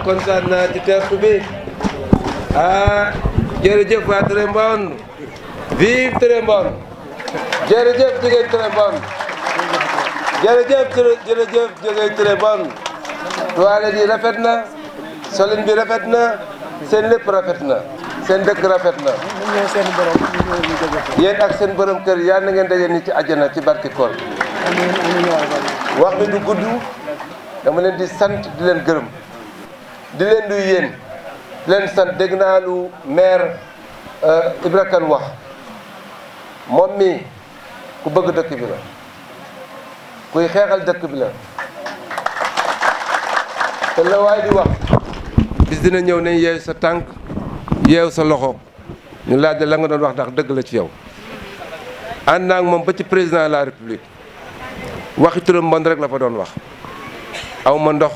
kontaan naa ci teertu bi jërëjëf waa Touré Mbone vive Touré Mbone jërëjëf jigéen Touré Mbone jërëjëf jigéen Touré Mbone toilette yi rafet na solin bi rafet na seen lépp rafet na seen dëkk rafet na yéen ak seen borom kër yal na ngeen daje ni ci àjjana ci barki koor wax bi du gudd dama leen di sant di leen gërëm di leen nuyu yéen di leen sant dégg naa lu maire Ibra Kane wax moom mi ku bëgg dëkk bi la kuy xeexal dëkk bi la te la waay di wax bis dina ñëw nañ yeew sa tànk yeew sa loxo ñu laaj la nga doon wax ndax dëgg la ci yow ànd naa ak moom ba ci président de la république waxi Touré Mbone rek la fa doon wax aw ma ndox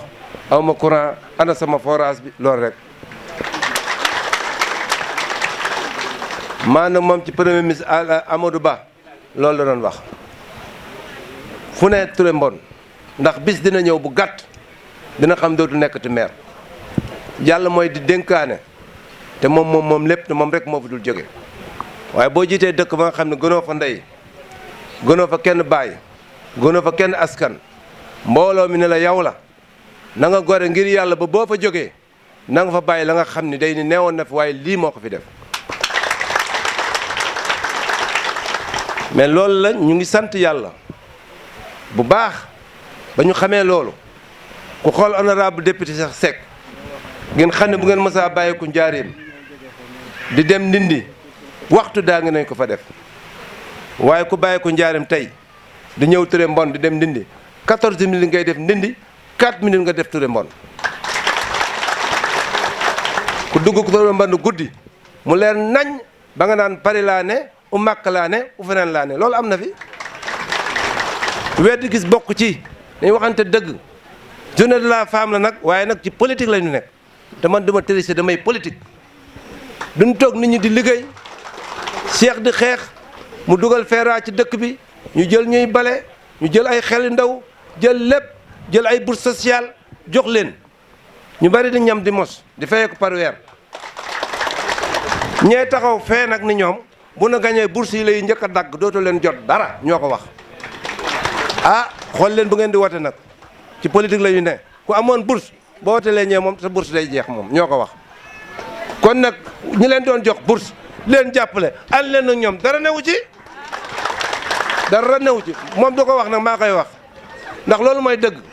aw ma courant ana sama forage bi loolu rek maanaam moom ci premier ministre Amadou Ba loolu la doon wax fu ne Touré Mbone ndax bis dina ñëw bu gàtt dina xam dootu nekkati maire yàlla mooy di dénkaane te moom lépp te moom rek moo fi dul jóge waaye boo jiitee dëkk ba nga xam ne gënoo fa ndey gënoo fa kenn baay gënoo fa kenn askan mbooloo mi ne la yow la na nga gore ngir yàlla ba boo fa jógee na nga fa bàyyi la nga xam ni day ni neewoon na fi waaye lii moo ko fi def mais loolu la ñu ngi sant yàlla bu baax ba ñu xamee loolu ku xool honorable député Cheikh Seck ngeen xam ne bu ngeen mësaa bàyyeeku njaareem di dem ndindi waxtu daa ngi nañ ko fa def waaye ku bàyyeeku njaareem tey di ñëw Touré Mbone di dem ndindi 14 minutes ngay def ndindi 4 minutes nga def Touré Mbone ku dugg Touré Mbone guddi mu leer nañ ba nga naan Paris laa ne u Màkk laa ne u feneen laa ne loolu am na fi weddi gis bokk ci dañu waxante dëgg journée de la femme la nag waaye nag ci politique la ñu nekk te man duma tricher damay politique duñ toog nit ñi di liggéey Cheikh di xeex mu dugal feeraa ci dëkk bi ñu jël ñuy bale ñu jël ay xel ndaw jël lépp jël ay bourse sociale jox leen ñu bari di ñam di mos di fayee ko par weer ñee taxaw fee nag ni ñoom bu na gañee bourse yi lay njëkk a dagg dootu leen jot dara ñoo ko wax xool leen bu ngeen di wote nag ci politique la ñu ne ku amoon bourse boo wotelee ñee moom sa bourse day jeex moom ñoo ko wax kon nag ñi leen doon jox bourse leen jàppale ànd leen ak ñoom dara newu ci moom du ko wax nag maa koy wax ndax loolu mooy dëgg